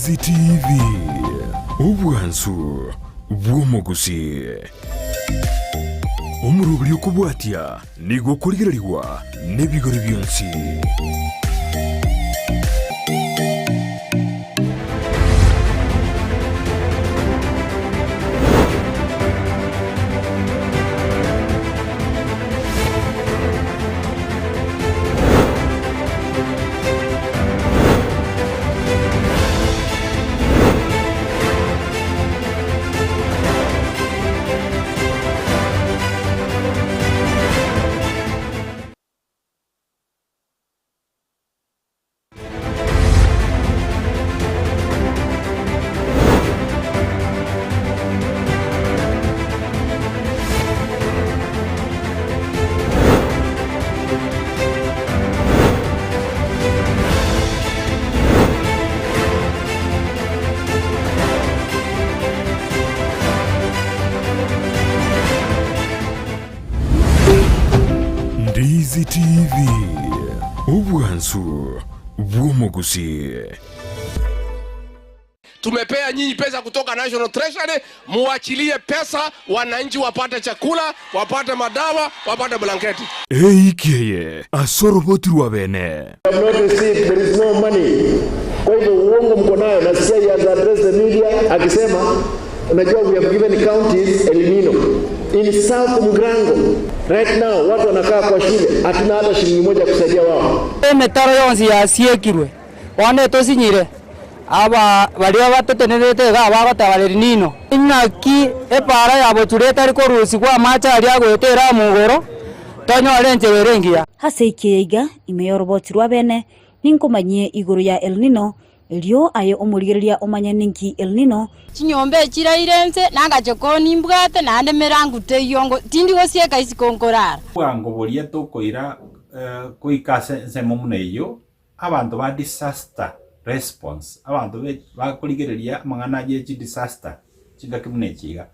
Ndizi TV, obwansu bw'omogusii. Omoroberi okobwatia nigo okorigererigwa nebigori bionsi. Ndizi TV, obwansu bw'omogusii. Tumepea nyinyi pesa kutoka National Treasury, muachilie pesa wananchi wapate chakula, wapate madawa, wapate blanketi. Eiki eye ase oroboti rwa bene. Have not received, there is no money. Kwa hivyo uongo mko nayo, na sikia he has addressed the media akisema, unajua we have given counties El Nino in South Mugrango right now, watu wanakaa kwa shule, hatuna hata shilingi moja kusaidia wao. Emetaro yonsi yasiekirwe, bono etosinyire, aba baria batotenerete iga bagoteba El Nino. Inaki epaara ya bochura etari korusigwa amache aria agoeta ere amo igoro, tonyore enchera ere engiya. Ase ekiya iga, ime y'oroboti rwa bene, ninkomanyie igoro ya El Nino, erio aye omorigereria omanye ninki El Nino. Chinyomba echiraire inse, na agachokoni mbwate, naende merangu teiyo, ngo tindi gosieka isiko nkorara. Bwango boria tokoira goika ase ensemo buna eyio, abanto ba disaster response, abanto bakorigereria amang'ana ye chidisaster chingaki buna echi iga,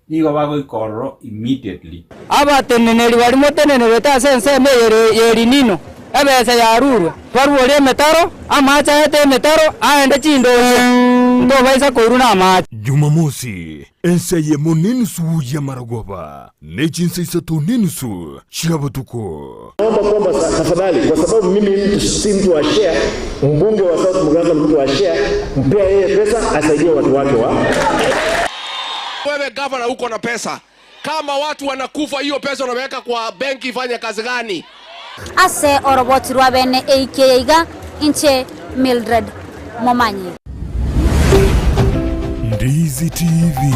nigo bagoika ororo immediately. Abateneneri baria motenenerete ase ensemo eye y'erinino, ebesa yarurwe, barwore emetaro, amache aete emetaro, aende chindooche, ntobaisa koirwa namache. Jumamosi, ensa eyemo nenusu y'amarogoba, ne chinsa isato nenusu chia botuko. Naomba kwamba tafadhali, kwa sababu mimi mtu si mtu wa share, mbunge wa South Mugirango ni mtu wa share, mpea yeye pesa asaidie watu wake wa Wewe gavana uko na pesa, kama watu wanakufa, hiyo pesa unaweka kwa benki ifanye kazi gani? Ase oroboti rwa bene eiki eye iga, inche Mildred Momanyi. Ndizi TV,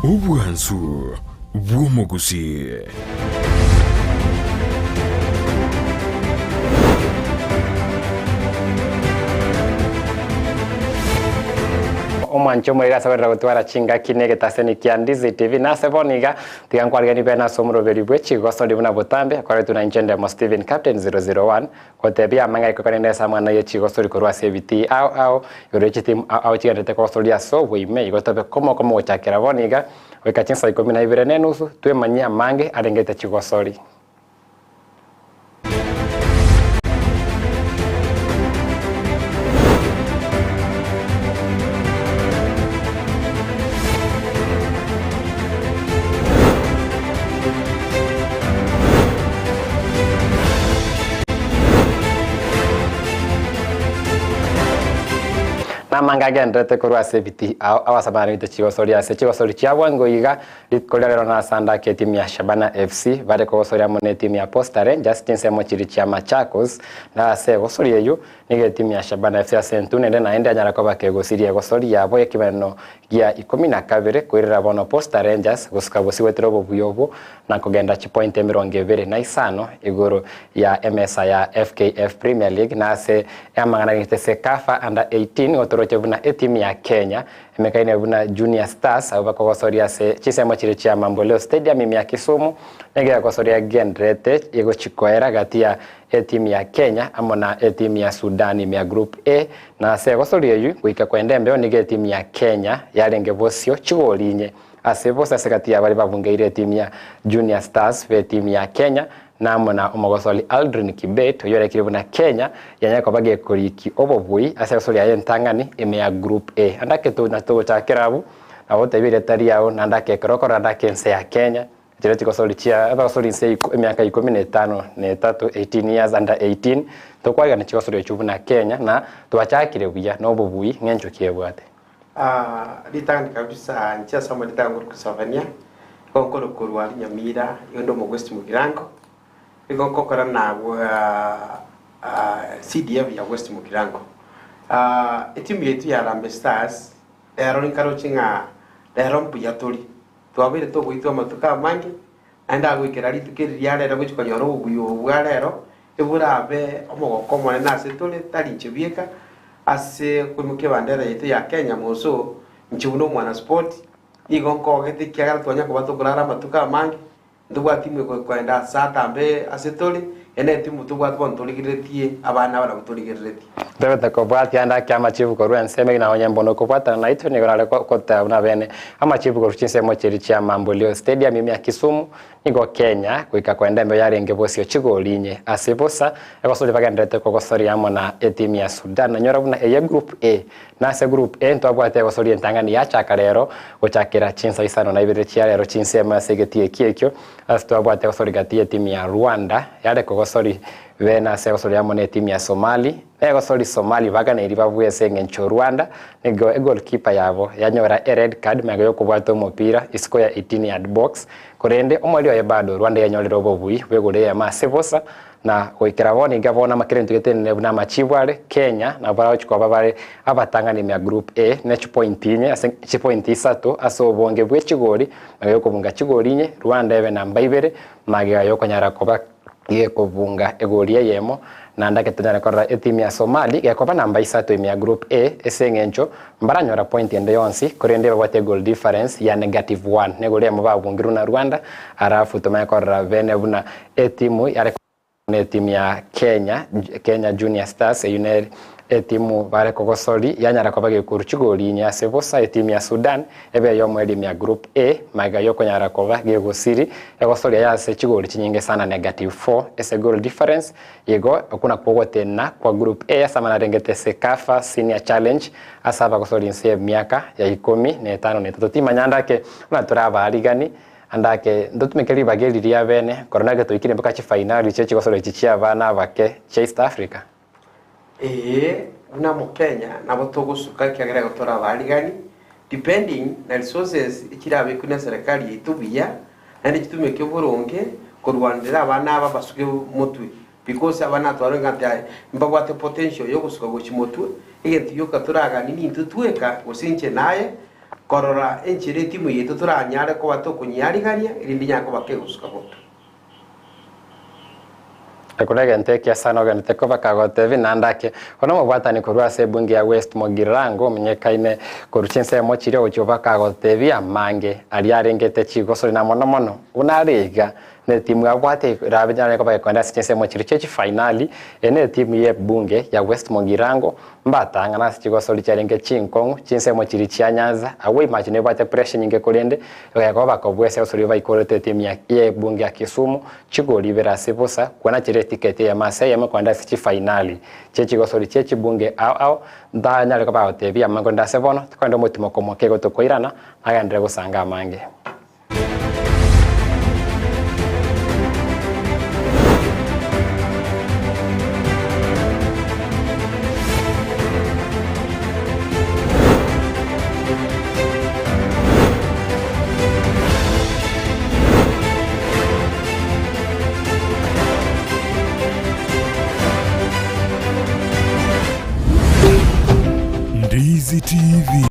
obwansu bw'omogusii. Omwanche omoriri ase abarire gotwara chingaki na egetaseni kia Ndizi TV. Nase bono iga, tiga nkwariganie bene ase omoroberi bwe chigosori buna botambe, akoretwe na inche Ndemo Stephen Captain 001, gotebia amang'ana aikokanire ase amang'ana ye chigosori korwa ase ebitii ao ao, igoro ye chitimu ao ao chigendererete kogosoria ase oboime, igo tobe komo komo gochakera bono iga, Goika chinsa ikomi na ibere na enusu twemanyie amange arengete chigosori. Namange agendererete korwa ase ebitii ao abasabaranete chigosori ase chigosori chia bwango iga rituko ria rero nasandake etimu ya Shabana FC bare kogosoria amo netimu ya Posta Rangers chinsemo chiria chia Machakos na ase egosori eyio nigo etimu ya Shabana FC ase entune ende naende yanyara koba kegosiria egosori yabo ekebereno gia ikomi na kabere koirera bono Posta Rangers gosuka bosio goetera obobuya obwo na kogenda chipointi emerongo ebere na isano igoro ya emesa ya FKF Premier League na ase amang'ana agechete Cecafa Under 18 gotoroche buna etimu ya Kenya emekaine buna Junior Stars abwo bakogosoria ase chinsemo chiria chia Mamboleo Stadium ime ya Kisumu nigo egosoria genderete egochikoera gati ya etimu ya Kenya amo na etimu ya Sudan ime ya Group A na ase egosoria eyio goika kwenda embeo nigo etimu ya Kenya yarenge bosio chigori inye Ase bose ase gati ya baria babungeire etimu ya Junior Stars b'etimu ya Kenya na amo na omogosori Aldrin Kibet oyio orekire buna Kenya yanyare koba gekoriki obobui ase egosori yaye entang'ani ime ya Group A. Ande ake na togochakera abwo, nabo otebi erieta riao naende ake ekero okorora ande ake ense ya Kenya, chiria chigosori chia abagosori inse emiaka ikomi na etano na etato, 18 years under 18, tokwarigania chigosori echio buna Kenya na twachakire buya na obobui ng'encho ki ebwate. Ritang'ani kabisa inche ase amarieta ango nkorokwa Safania, igo nkorokwa aria Nyamira, igo nde omogwesti Mugirango, igo nkokora na CDF ya West Mugirango. Etimu yaito ya Harambee Stars, rero nkaroche ng'a rero mbuya tore, twabeire togoitwa amatuko amange, naende agoikera rituko eri ria rero gochia konyora obobuya obo bwa rero, Eborabe omogoko omonene ase tore, tari inche bweka, ase okoimokia ebandera yaito ya Kenya moso, inche buna omwanaspoti, nigo nkogete ekiagera twanya koba tokorara amatuko amange, ntobwati timu ekoenda ase atambe ase tore, eye netimu tobwate bono torigereretie abana aba nabwo torigereretie. Ntobete kobwatia ande ake amachibu korwa ensemo eyio na onye mbono okobwatana naitwe nigo nare goteba buna bene amachibu korwa chinsemo chiria chia Mamboleo Stadium ime ya Kisumu Nigo Kenya goika kwenda embeo yarenge bosio chigori inye ase bosa, egosori bagendererete kogosoria amo na etimu ya Sudan. Nanyora buna eye Group A. Na ase Group A ntwabwate egosori entang'ani yachaka rero gochakera chinsa isano na ibere chia rero chinsemo ase egetii ekio ekio ase twabwate egosori gati yetimu ya Rwanda yare kogosori bene ase egosori amo na etimu ya Somali. Negosori Somali baganeiri babue ase engencho Rwanda nigo egoalkeeper yabo yanyora ered card magega yokobwata omopira isiko ya 18 yard box Korende omoerio oye bado Rwanda yanyorire obobui bw'egoro eyemo ase bosa, na goikera bono iga bono amakerento getenenire buna amachibu are, Kenya nabo baragochia koba bare abatang'ani ime ya Group A ne chipointi inye ase chipointi isato ase obonge bwe chigori, magega yokobunga chigori inye, Rwanda ebe namba ibere, magega yokonyara koba gekobunga egori eyemo, naende ake tonyare korora etimu ya Somali gekoba namba isato ime ya Group A ase eng'encho mbaranyora point ende yonsi korende babwate goal difference ya negative one negori eyemo babungirwe na Rwanda alafu tomanye korora bene buna etimu yare na etimu ya Kenya, Kenya Junior Stars eyio nere etimu bare kogosori yanyara koba gekoru chigori inye ase bosa etimu ya Sudan Ebe ey'omoerio ime ya Group A, magega y'okonyara koba gegosiri egosoria y'ase chigori chinyinge sana negative 4 ase goal difference, igo okwo nakwo ogotenena kwa Group A ase amanarengete Cecafa Senior Challenge ase abagosori inse y'emiaka ya ikomi na etano na etato. Timanya ande ake buna tore abaarigani, ande ake ntotumeke ribaga eri ria bene korende ake toikire mpaka chifainali chie chigosori echi chia abana abake chia East Africa. Ee, buna Omokenya nabo togosuka ekiagera igo tore abaarigani, depending na resources echirabekwe na eserekari yaito buya, naende chitumeke boronge korwanera abana aba basuke motwe because abana twarorire ng'a nti aye mbabwate potential ya ogosuka gochia motwe, egento gioka toraganie nintwe tweka gose inche naye, korora enchera etimu yaito toranyare koba tokonyiarigania erinde enyare koba kegosuka motwe. Ekero negento ekiya sana ogenderete koba kagotebia naende ake, Bono omobwatani korwa ase ebunge ya West Mugirango omenyekaine korwa chinsemo chiria ogochia koba kagotebia amange aria arengete chigosori na mono mono buna are iga netimu abwate erabe nyare koba gekoenda ase chinsemo chiria chie chifainali. Eye netimu yebunge ya West Mugirango Mbatang'ana ase chigosori chiarenge chinkong'u, chinsemo chiria chia Nyanza, agwo imagine ebwate pressure enyinge korende egekoba bakobua ase egosori baikorete etimu ya y'ebunge ya Kisumu chigori ibere ase bosa kwana chire eticket eyemo ase eyemo kogenda ase chifainali chie chigosori chie chibunge ao ao ntanyare koba gotebia amange korende ase bono tikogenda omotimoko moke igo tokoirana nagenderere gosanga amange. Ndizi TV.